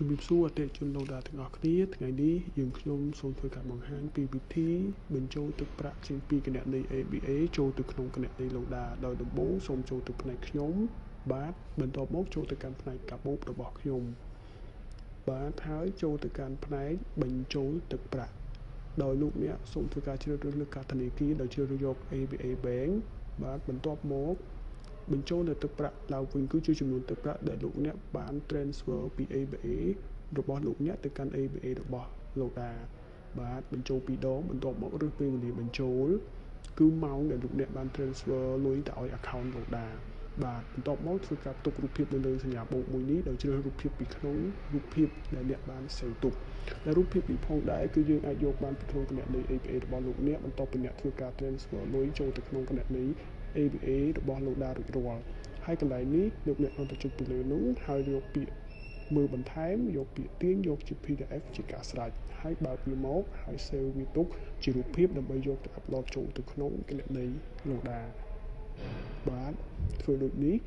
ជំរាបសួរអតិថិជនលោកតាទាំងអស់គ្នាថ្ងៃនេះយើងខ្ញុំសូមធ្វើការបង្ហាញពីវិធីបញ្ចូលទឹកប្រាក់ចេញពីគណនី ABA ចូលទៅក្នុងគណនីលោកតាដោយដំបូងសូមចូលទៅផ្នែកខ្ញុំបាទបន្ទាប់មកចូលទៅកាន់ផ្នែកកាបូបរបស់ខ្ញុំបាទហើយចូលទៅកាន់ផ្នែកបញ្ចូលទឹកប្រាក់ដោយលោកអ្នកសូមធ្វើការជ្រើសរើសលើកាតធនាគារដោយជ្រើសរើសយក ABA Bank បាទបន្ទាប់មកបញ្ចូលនៅទឹកប្រាក់ឡើងវិញគឺជាចំនួនទឹកប្រាក់ដែលលោកអ្នកបាន transfer ពី ABA របស់លោកអ្នកទៅកាន់ ABA របស់លោកតាបាទបញ្ចូលពីរដងបន្ទាប់មករើសពេលវេលាបញ្ចូលគឺម៉ោងដែលលោកអ្នកបាន transfer លុយទៅឲ្យ account លោកតាបាទបន្ទាប់មកធ្វើការផ្ទុករូបភាពនៅលើសញ្ញាបូកមួយនេះដោយជ្រើសរូបភាពពីក្នុងរូបភាពដែលអ្នកបាន save ទុកដែលរូបភាពនេះផងដែរគឺយើងអាចយកបានពីក្នុងគណនី ABA របស់លោកអ្នកបន្ទាប់ពីអ្នកធ្វើការ transfer លុយចូលទៅក្នុងគណនី ABA របស់លោកតារួចរាល់ហើយកន្លែងនេះលោកអ្នកគ្រាន់តែចុចពីលើនោះហើយយកពាក្យមើលបន្ថែមយកពាក្យទាញយកជា PDF ជាការស្រេចហើយបើកវាមកហើយ save វាទុកជារូបភាពដើម្បីយកទៅ upload ចូលទៅក្នុងគណនីលោកតាបាទធ្វើដូចនេះ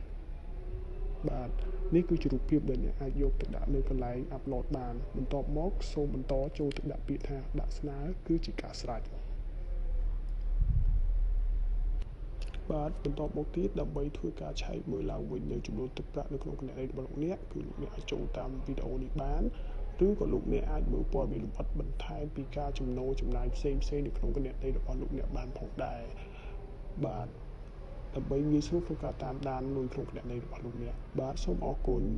បាទនេះគឺជារូបភាពដែលអ្នកអាចយកទៅដាក់នៅកន្លែង upload បានបន្ទាប់មកសូមបន្តចូលទៅដាក់ពាក្យថាដាក់ស្នើគឺជាការស្រេចបាទបន្តមកទៀតដើម្បីធ្វើការឆែកមើលឡើងវិញនៅចំនួនទឹកប្រាក់នៅក្នុងគណនីរបស់លោកអ្នកគឺលោកអ្នកអាចចូលតាមវីដេអូនេះបានឬក៏លោកអ្នកអាចមើលព័ត៌មានលម្អិតបន្ថែមពីការចំណូលចំណាយផ្សេងៗនៅក្នុងគណនីរបស់លោកអ្នកបានផងដែរបាទដើម្បីងាយស្រួលក្នុងការតាមដានលុយក្នុងគណនីរបស់លោកអ្នកបាទសូមអរគុណ។